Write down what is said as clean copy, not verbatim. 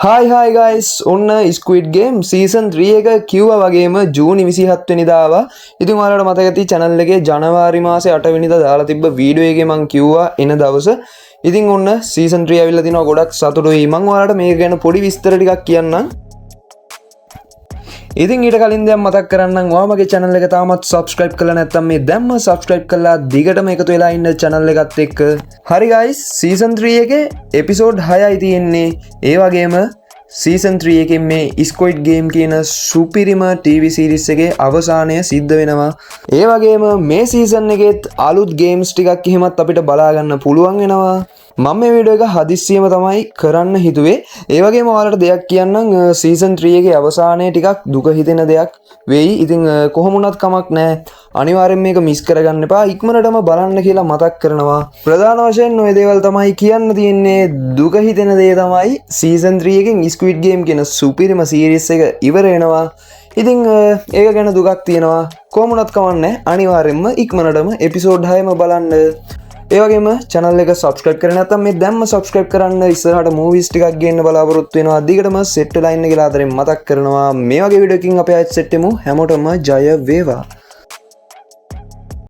Hi hi guys, ඔන්න squid game season 3 එක කිව්වා වගේම ජූනි 27 වෙනිදා ආවා. ඉතින් ඔයාලට මතක ඇති channel එකේ ජනවාරි මාසේ 8 වෙනිදා දාලා තිබ්බ වීඩියෝ එකේ මං කිව්වා එන දවස. ඉතින් ඔන්න සීසන් 3 ඇවිල්ලා තිනවා. ගොඩක් සතුටුයි. මං ඔයාලට මේක ගැන පොඩි විස්තර ටිකක් කියන්නම්. ඉතින් ඊට කලින් දෙයක් මතක් කරන්නම්. ඔයා මගේ channel එක තාමත් subscribe කරලා නැත්නම් මේ දැම්ම subscribe කරලා දිගටම එකතු වෙලා ඉන්න channel එකත් එක්ක. හරි guys, season 3 එකේ episode 6යි තියෙන්නේ. ඒ වගේම සීසන් 3 එකෙන් මේ ස්ක්විඩ් ගේම් කියන සුපිරිම TV series එකේ අවසානය සිද්ධ වෙනවා. ඒ වගේම මේ සීසන් එකෙත් අලුත් ගේම්ස් ටිකක් එහෙමත් අපිට බලා ගන්න පුළුවන් වෙනවා. මම මේ වීඩියෝ එක හදිස්සියම තමයි කරන්න හිතුවේ. ඒ වගේම ඔයාලට දෙයක් කියන්නම්, සීසන් 3 එකේ අවසානයේ ටිකක් දුක හිතෙන දෙයක් වෙයි. ඉතින් කොහොම වුණත් කමක් නැහැ. අනිවාර්යෙන් මේක මිස් කරගන්න එපා. ඉක්මනටම බලන්න කියලා මතක් කරනවා. ප්‍රධාන වශයෙන් ඔය දේවල් තමයි කියන්න තියෙන්නේ. දුක හිතෙන දේ තමයි සීසන් 3 එකෙන් ස්ක්විඩ් ගේම් කියන සුපිරිම සීරීස් එක ඉවර වෙනවා. ඉතින් ඒක ගැන දුකක් තියෙනවා. කොහොම වුණත් කමක් නැහැ. අනිවාර්යෙන්ම ඉක්මනටම එපිසෝඩ් 6ම බලන්න. ඒ වගේම channel එක subscribe කරේ නැත්නම් මේ දැම්ම subscribe කරන්න. ඉස්සරහට movies ටිකක් ගේන්න බලාපොරොත්තු වෙනවා. දිගටම set වෙලා ඉන්න කියලා ආදරෙන් මතක් කරනවා. මේ වගේ වීඩියෝ එකකින් අපි ආයෙත් සෙට් වෙමු. හැමෝටම ජය වේවා.